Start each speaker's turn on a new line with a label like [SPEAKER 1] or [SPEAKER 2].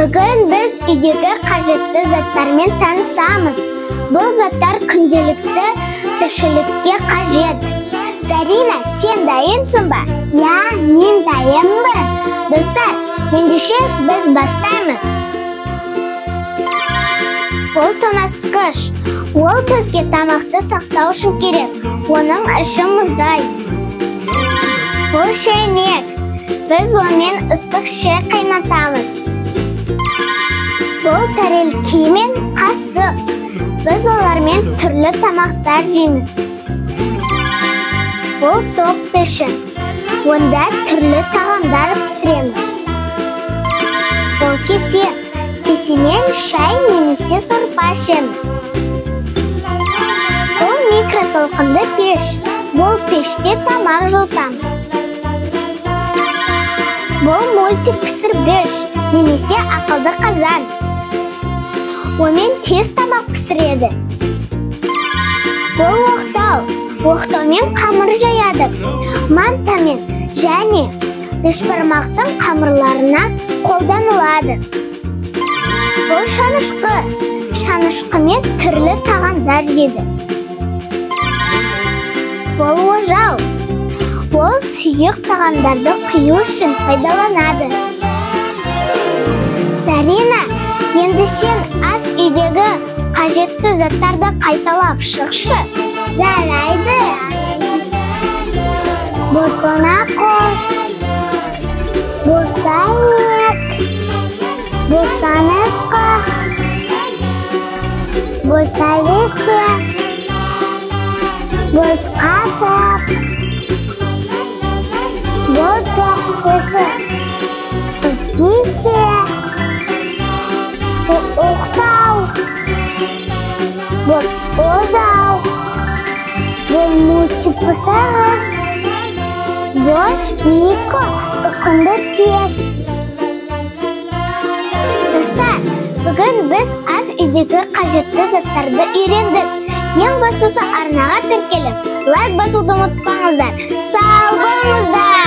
[SPEAKER 1] Бүгін біз үйдегі қажетті заттармен танысамыз. Бұл заттар күнделікті тіршілікке қажет. Зарина, сен дайынсың ба? Иә, мен дайынмын. Достар, ендеше біз бастаймыз. Бұл тоңазытқыш. Ол бізге тамақты сақтау үшін керек. Оның іші мұздай. Бұл шәйнек. Біз онымен ыстық шай қайнатамыз. Бұл тәрелке мен қасық. Біз олармен түрлі тамақтар жейміз. Бұл тоқ пеші. Онда түрлі тағамдар пісіреміз. Бұл кесе. Кесемен шай немесе сорпа ішеміз. Бұл микротолқынды пеш. Бұл пеште тамақ жылытамыз. Бұл мультипісіргіш немесе ақылды қазан. Онымен тез тамақ пісіреді. Бұл оқтау. Оқтаумен қамыр жаяды. Мантамен және бешбармақтың қамырларына қолданылады. Бұл шанышқы. Шанышқымен түрлі тағамдар жейді. Бұл ожау. Ол сұйық тағамдарды құю үшін пайдаланады. Зарина, енді сен ас үйдегі қажетті заттарды қайталап шықшы. Жарайды. Бұл тоңазытқыш, бұл шәйнек, бұл шанышқы, бұл тәрелке, бұл қасық, бұл тоқ пеші, бұл кесе, бұл оқтау, бұл ожау, бұл мультипісіргіш, бұл микротолқынды пеш. Достар, бүгін біз ас үйдегі қажетті заттарды үйрендік. Ең бастысы арнаға тіркеліп, лайк басуды ұмытпаңыздар. Сау болыңыздар!